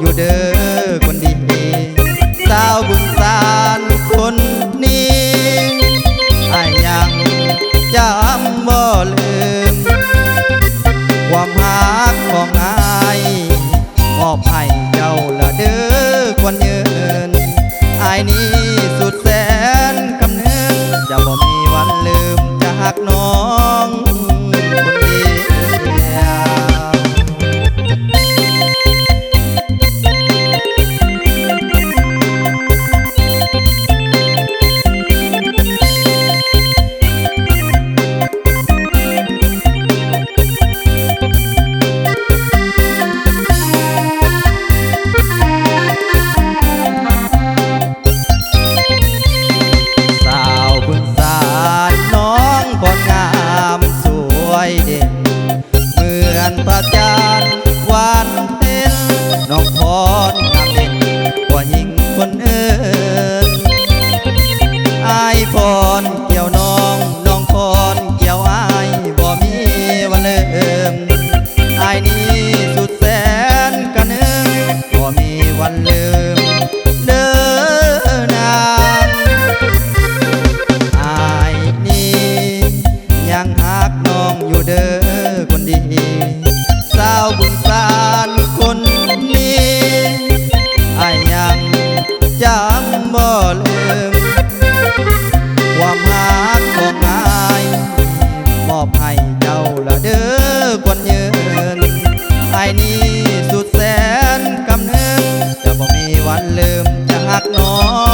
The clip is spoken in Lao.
ຢູ່ເດີຄົນດີ ສາວບຸນສານຄົນນີ້ ອ້າຍຍັງຈຳບໍ່ລືມ ຄວາມຮັກຂອງອ້າຍ ມອບໃຫ້ເຈົ້າລະເດີຄວັນຍືນ ອ້າຍນີ້ສຸດແສນຄຳນຶງ ຈະບໍ່ມີວັນລືມຈາກນ້ອງຄົນດີ. ສາວບຸນສານນ້ອງພອນງາມສວຍເດັ່ນ ເໝືອນພະຈັນວັນເພັນ ນ້ອງພອນງາມເດັ່ນກວ່າຍິງຄົນອື່ນ ອ້າຍພອນກ່ຽວນ້ອງ ນ້ອງພອນກ່ຽວອ້າຍ ບໍ່ມີວັນລືມ ອ້າຍນີ້ສຸດແສນກະນຶງ ບໍ່ມີວັນລືມເດີນາງ ອ້າຍນີ້ຍັງຮັກນ້ອງຢູ່ເດີຄົນດີ ສາວບຸນສານຄົນນີ້ ອ້າຍຍັງຈຳບໍ່ລືມ ຄວາມຮັກຂອງອ້າຍ ມອບໃຫ້ເຈົ້າລະເດີຄວັນຍືນ ອ້າຍນີ້ສຸດແສນຄຳນຶງ ຈະບໍ່ມີວັນລືມຈາກນ້ອ